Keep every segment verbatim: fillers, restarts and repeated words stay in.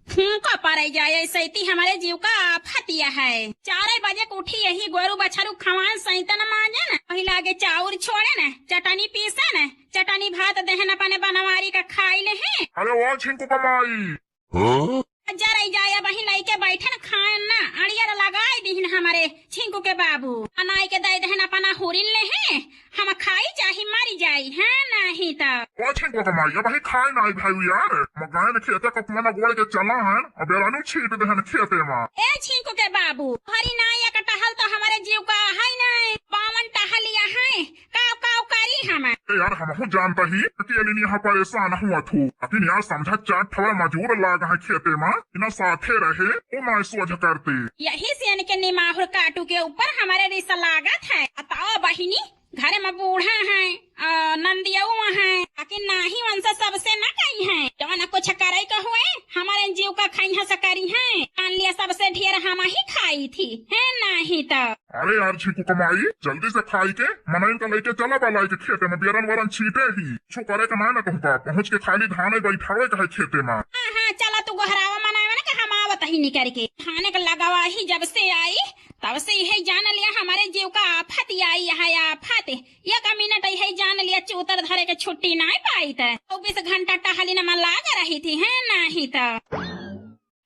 फूंका परै जाए, सैती हमरे जीव का आफतिया है। चारै बजे के उठी यही गोरू बछरू खवान सैतन मांजन, वही लागे चाउर छोड़न, चटनी पीसन, चटनी भात देहन अपने बनवारी का खाई लेहे। अरे वाह झिंकू कमाई। हाँ? जरै जाए वही लइके बैठन खाएन ना, अड़ियर लगाई दीहन हमरे झिंकू के बाबू। बनाई के दै देहन अपना हुरिन लेहे, हम खाई चाही मरी जाई, हैं नाहीं त। ओ छिंकू कमाई, अबहीं खाए नाई भाई यार। मगायन खेते को अपना गोड़ के चला है, अब बेरानू छीट देहन खेते मा। ए छिंकू के बाबू, हरी नाई एक टहल तो हमरे जीव का है नाई, बावन टहलिया है, काव काव करी हम। ए यार, हमहू जानता ही कि एलिन यहाँ परेशान हुआ थू, लेकिन यार समझा चार ठवर मजूर लाग है खेते मा, इना साथे रहे, ओ नाई सोझ करते। यही से इनके निमाहुर काटू के ऊपर हमरे रिस लागत है। बताओ बहिनी, घरे में बूढ़ा हैं, आ, नंदियऊ हैं, लेकिन नाही उनसे सबसे न कही हैं। जवन कुछ करे के हुए, हमारे जीव का खइहा से करी हैं। जान लिया सबसे ढेर हम ही खाई थी, है नाही त। अरे यार छिंकू कमाई, जल्दी से खाई के मनइन का लेके चला बलाई के खेते में बेरन वरन छीटे ही। छो करे के ना न कहूँ का, पहुँच के खाली धाने बैठावे का है खेते में। हाँ, हाँ, चला तू गोहरावा मनावे ना कि हम आवत ही निकर के। धाने का लगावा ही जब से आई, तब से यही जान लिया हमारे जीव का आफत आई है, आफत। एक मिनट यही जान लिया चूतर धरे के छुट्टी नाई पाई त। चउबीस घंटा टहलिन मा लाग रही थी, हैं नाही त।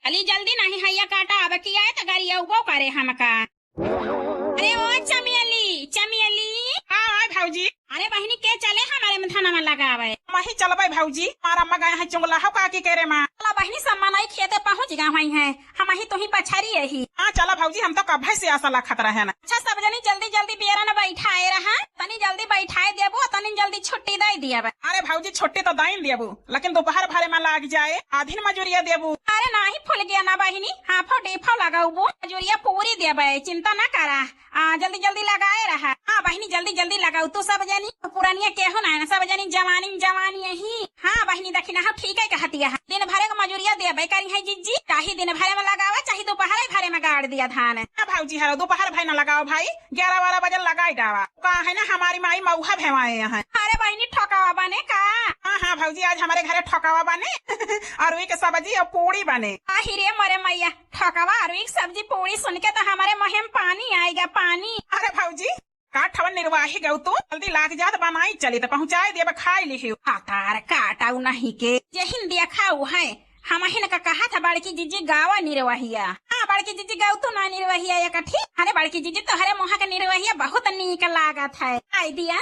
चली जल्दी नाही हैया काटा अब की आए त गरियउबो करे हमका। अरे ओ चमेली, चमेली। हाँ, आए भौजी। अरे बहिनी के चले हमारे में धनवा लगावे। हम ही चलबै भौजी, हमारा अम्मा गए हैं चुंगला हो काकी केरे मा। चला बहिनी सब मनई खेते पहुँच गए हुई हैं। हम ही तुही पछरी यही। हाँ, चला भौजी, हम तो कब्बे से आसा लखत रहे ना। अच्छा, सब जनी जल्दी जल्दी बेरन बैठाए रहा, तनी जल्दी बैठाए देबू, तनी जल्दी छुट्टी दे दियब। अरे भौजी, छुट्टी तो दाइन देबू, लेकिन दोपहर भरे मा लाग जाए, आधिन मजूरिया देबू। अरे नाही फुल गया ना बहिनी, हाफो डीफो लगाउबू, मजूरिया पूरी देबे, चिंता ना करा। आ, जल्दी जल्दी लगाए रहा। हाँ बहिनी, जल्दी जल्दी लगाऊ, तू सब जनी, पुरानिया केहू ना है ना, सब जनी जवानी जवानी यही। हाँ बहिनी, देखी ना, हम ठीक है कहतिया है। दिन भरे के मजूरिया देबे करी है जिज्जी, चाहे दिन भरे मा लगावा, चाहे दोपहर भरे मा गाड़ दिया धान। हाँ भौजी, हरो दोपहर भरे ना लगाओ भाई, ग्यारह बारह बजे लगाई डावा। का है ना, हमारी माई मऊहा भेवाए हैं। अरे बहिनी, ठोकावा बने का? हाँ, हाँ भौजी, आज हमारे घरे ठोकावा बने और वही के सब्जी और पूड़ी बने। आही रे मोरे मैया, ठोकावा और वही के सब्जी पूड़ी सुन के तो हमारे मुँह में पानी आएगा, पानी। अरे भौजी, का ठवन निर्वाही गऊ तू? जल्दी लाग जात बनाई चली त पहुँचाए देब, खाई लिहियो। हातार काटाऊ नहीं के, यहिन देखाऊ है। हमहिन का कहा था बड़की जिज्जी गावा निर्वाहिया। हाँ, बड़की जिज्जी गाऊ तू ना निर्वाहिया एक ठी। अरे बड़की जिज्जी, तोहरे मुँह के निर्वाहिया बहुत नीक लागत है। आई दिया,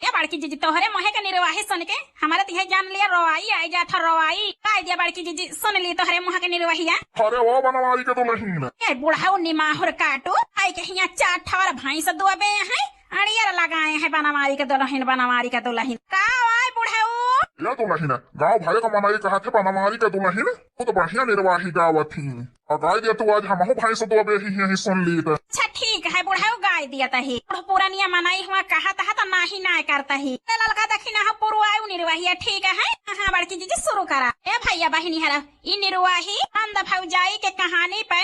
ए बड़की जिज्जी, तोहरे मुँह के निर्वाही सुन के हमारे तिहे जान लिया रोवाई आई जात है, रोवाई। आई दिया बड़की जिज्जी, सुन ली तोहरे मुँह के निर्वाहिया। अरे ओ बनवारी के दुलहिन। ए बुढ़ऊ निमाहुर काटू, आई के हियाँ चार ठवर भैंस दुआबे हैं, अड़ियर लगाए हैं बनवारी के दुलहिन, बनवारी के दुलहिन। का आए बुढ़ऊ? ए दुलहिन, गाँव भरे का मनई कहा थे बनवारी के दुलहिन, तू तो बढ़िया निर्वाही गावत ही। और गाय दिया तू आज हमहू भैंस दुआबे ही यही सुन ली त। अच्छा ठीक है बुढ़ऊ, गाय दिया तही। बूढ़ पुरानिया मनई हुआ कहा तहा तो नाही ना करता ही। ए ललका देखी ना हो पुरवायु निर्वाहिया, ठीक है। हाँ बड़की जिज्जी शुरू करा। ए भैया बहिनी हरा, ई निर्वाही नंद भौजाई के कहानी पे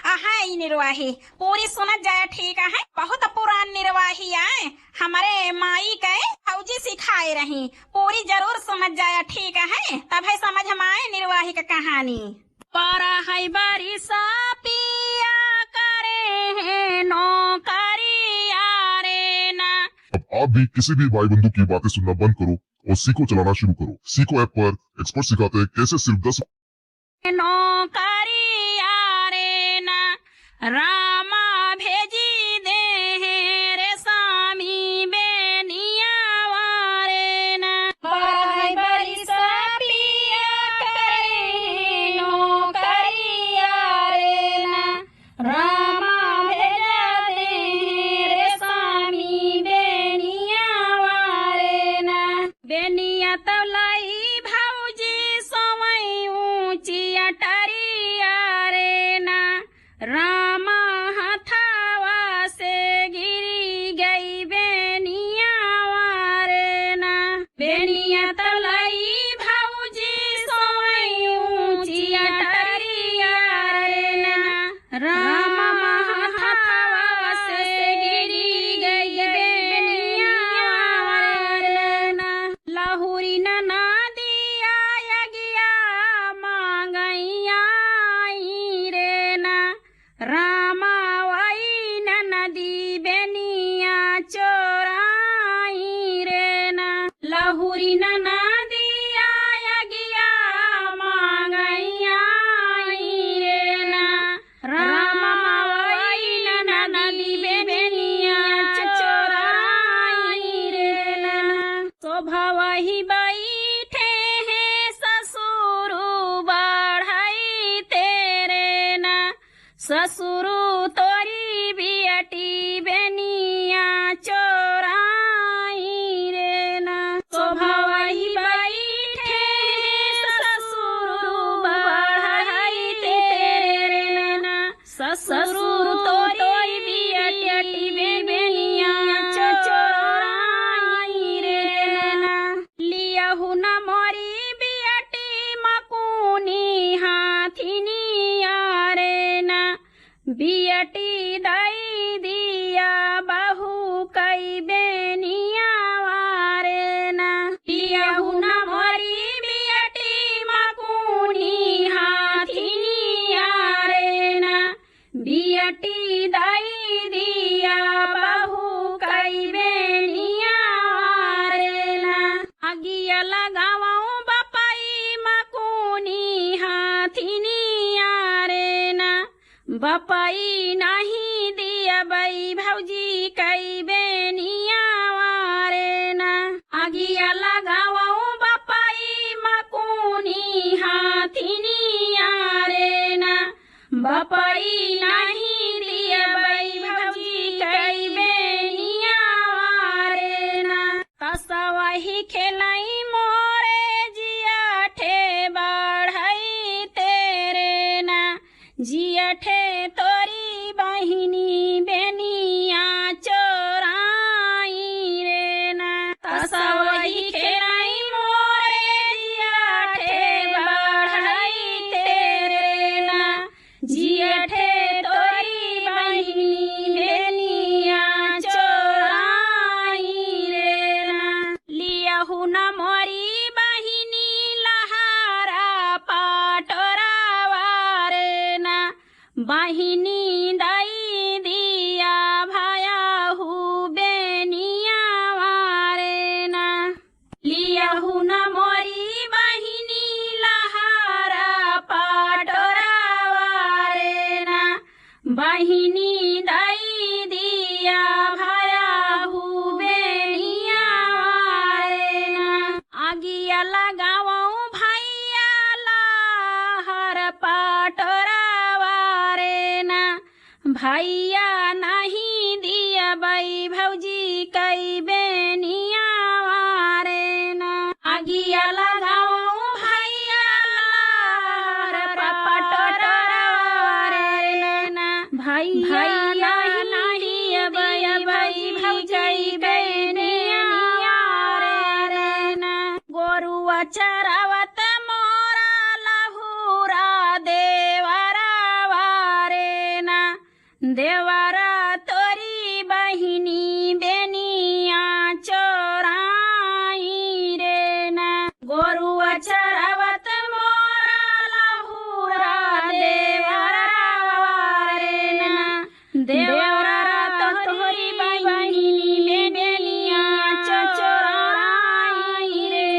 अहा ई निर्वाही पूरी सुनत जाया, ठीक है। बहुत पुरान निर्वाही आए, हमारे माई के भौजी सिखाए रही। पूरी जरूर सुनत जाया, ठीक है, तब है समझ में आए निर्वाही के कहानी। पर है बारिश पिया करे है नौकरिया रे ना। अब आप भी किसी भी भाई बंधु की बातें सुनना बंद करो और सीखो चलाना शुरू करो। सीखो ऐप पर एक्सपर्ट सिखाते हैं कैसे सिर्फ दस नौकरिया रे ना, रामा भेजी दे हैं रे सामी बेनियावा रे ना। बारह बरिस पिया करे हैं नौकरिया रे ना, रामा भेजा दे हैं रे सामी बेनियावा रे ना। बेनिया तौलाई भौजी सोवई ऊँची अटरिया रे ना, रामा हथावा ससुरु तोरी बियटी बेनिया चोराई रे ना। शोभा वही बैठे ससुरु बढ़ाई तेरे रे ना। ससुरु तोरी बियटी बेनिया चोराई रे ना। लियहु न मोरी बियटी मकुनी हाथिनिया रे ना। बियटी दई दिया बहू कई बेनिया रे ना। लियहु न मोरी बियटी मकुनी हाथिनिया रे ना। बियटी दई दिया बहू कई बेनिया रे ना। अगिया लगावऊ बपई मकुनी हाथिनिया रे ना। बपई नहीं दियबई भौजी कई बेनिया रे ना। अगिया लगावऊ बपई मकुनी हाथिनिया रे ना। बपई नहीं दियबई भौजी कई बेनिया रे ना। तसवही खेलई मोरे जिया ठे बढ़ई तेरे ना। जिया ठे तोरी बहिनी बेनिया चोराई रे ना। तसवही खेलई मोरे जिया ठे बढ़ई तेरे ना। जिया ठे तोरी बहिनी बेनिया चोराई रे ना। लियहु न मोरी बहिनी लहारा पाटोरावा रे ना। बहिनी दई दिया भयहु बेनिया रे ना। लियहु न मोरी बहिनी लहारा पाटोरावा रे ना। बहिनी दई दिया भयहु बेनिया रे ना। आगिया लगावऊ भैया लहार पाटोरावा रे ना। भैया नहीं दियबई भौजी कई बेनिया रे ना। आगिया लगावऊ भैया लहार पाटोरावा रे ना। भैया नहीं दियबई भौजी कई बेनिया रे ना। गोरुआ चरावत मोरा लहुरा देवरावा रे ना। देवरा तोरी बहिनी बेनिया चोराई रे ना। गोरुआ चरावत मोरा लहुरा देवरावा रे ना। देवरा तोरी बहिनी बेनिया चोराई रे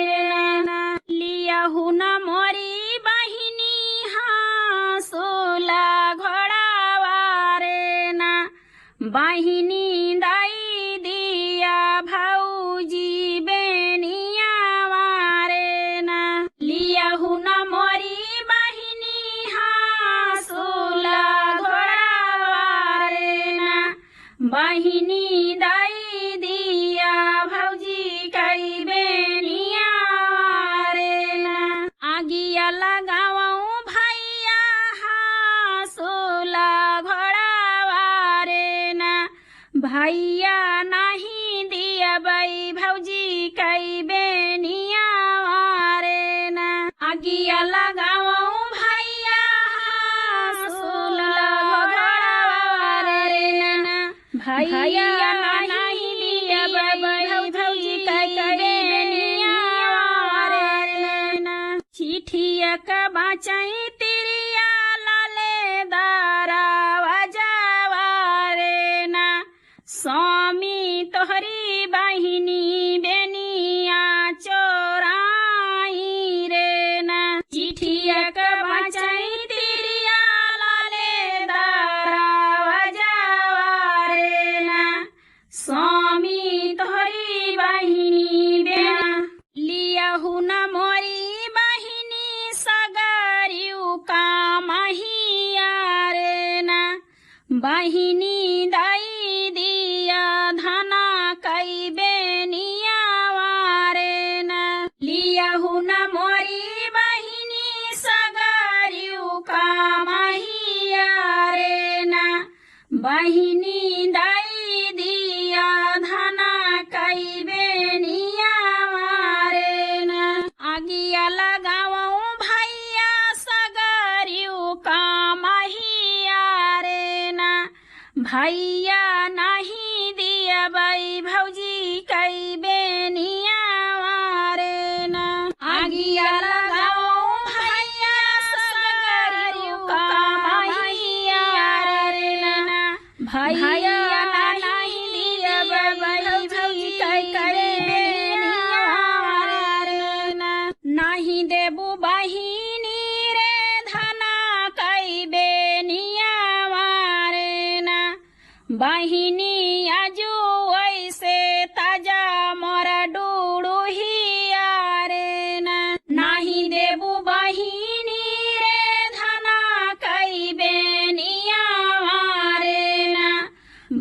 ना। लियहु न मोरी बहिनी हाँसुला घोड़ावा रे ना। बहिनी दई दिया भौजी बेनिया रे ना। लियहु न मोरी बहिनी हाँसुला घोड़ावा रे ना। बहिनी दई दिया भौजी कई बेनिया रे ना। आगिया लगावऊ भैया हाँसुला घोड़ावा रे ना। भैया नहीं दियबई भौजी कई बेनिया रे ना। आगिया लगावऊ भैया हाँसुला घोड़ावा रे ना। भैया नहीं दियबई भौजी कई बेनिया रे ना। चिठिया क बाचई तिरिया लाले दारा वजावा रे ना। स्वामी तोहरी बहिनी बेनिया चोराई रे ना। चिठिया क बाचई तिरिया लाले दारा वजावा रे ना। स्वामी तोहरी बहिनी बेना। लियहु न मोरी बहिनी सगरिउ कामहिया रे ना। बहिनी दई दिया धना कई बेनिया वारे ना। लियहु न मोरी बहिनी सगरिउ कमहिया रे ना। बहिनी दई दिया धना कई बेनिया वारे ना। आगिया लगावौ भैया सगरिउ कमहिया रे ना। भैया नहीं दियबै भौजी कई बेनिया वारे ना। आगिया लगावौ भैया सगरिउ कमहिया रे ना। भैया नहीं दियबै भौजी कई बेनिया वारे ना। नहीं देबू बहिनी रे धना कई बेनिया वारे ना। बहिनी आजु वैसे ताजा मोर डुड़ुहिया रे ना। नहीं देबू बहिनी रे धना कई बेनिया वारे ना।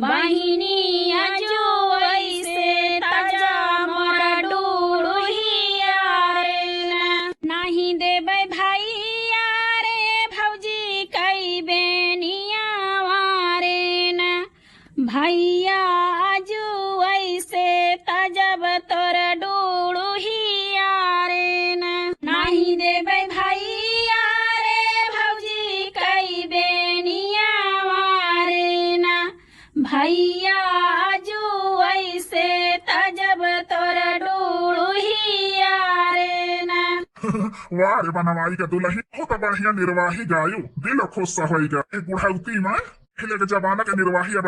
बहिनी आजु वैसे ताजा मोर डुड़ुहिया रे ना। नहीं देबै भैया रे भौजी कई बेनिया वारे ना। भैया आजु वैसे तजब तोर डुड़ुहिया रे ना। नहीं देबै भैया रे भौजी कई बेनिया वारे ना। भैया आजु वैसे तजब तोर डुड़ुहिया रे ना। वाह रे बनवाई का दुलही, बहुत बढ़िया निर्वाही गायू, दिल खुश होइगा। ए बुढ़ौती में पहले के जमाना के निर्वाही अब